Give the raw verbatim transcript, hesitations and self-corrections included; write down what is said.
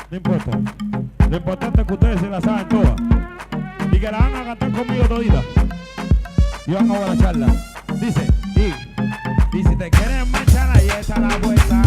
No importa. Lo importante es que ustedes se la saben todas. Y que la van a cantar conmigo todita. Y van a guaracharla. Dice, y, y si te quieres me echar ahí, echa la vuelta.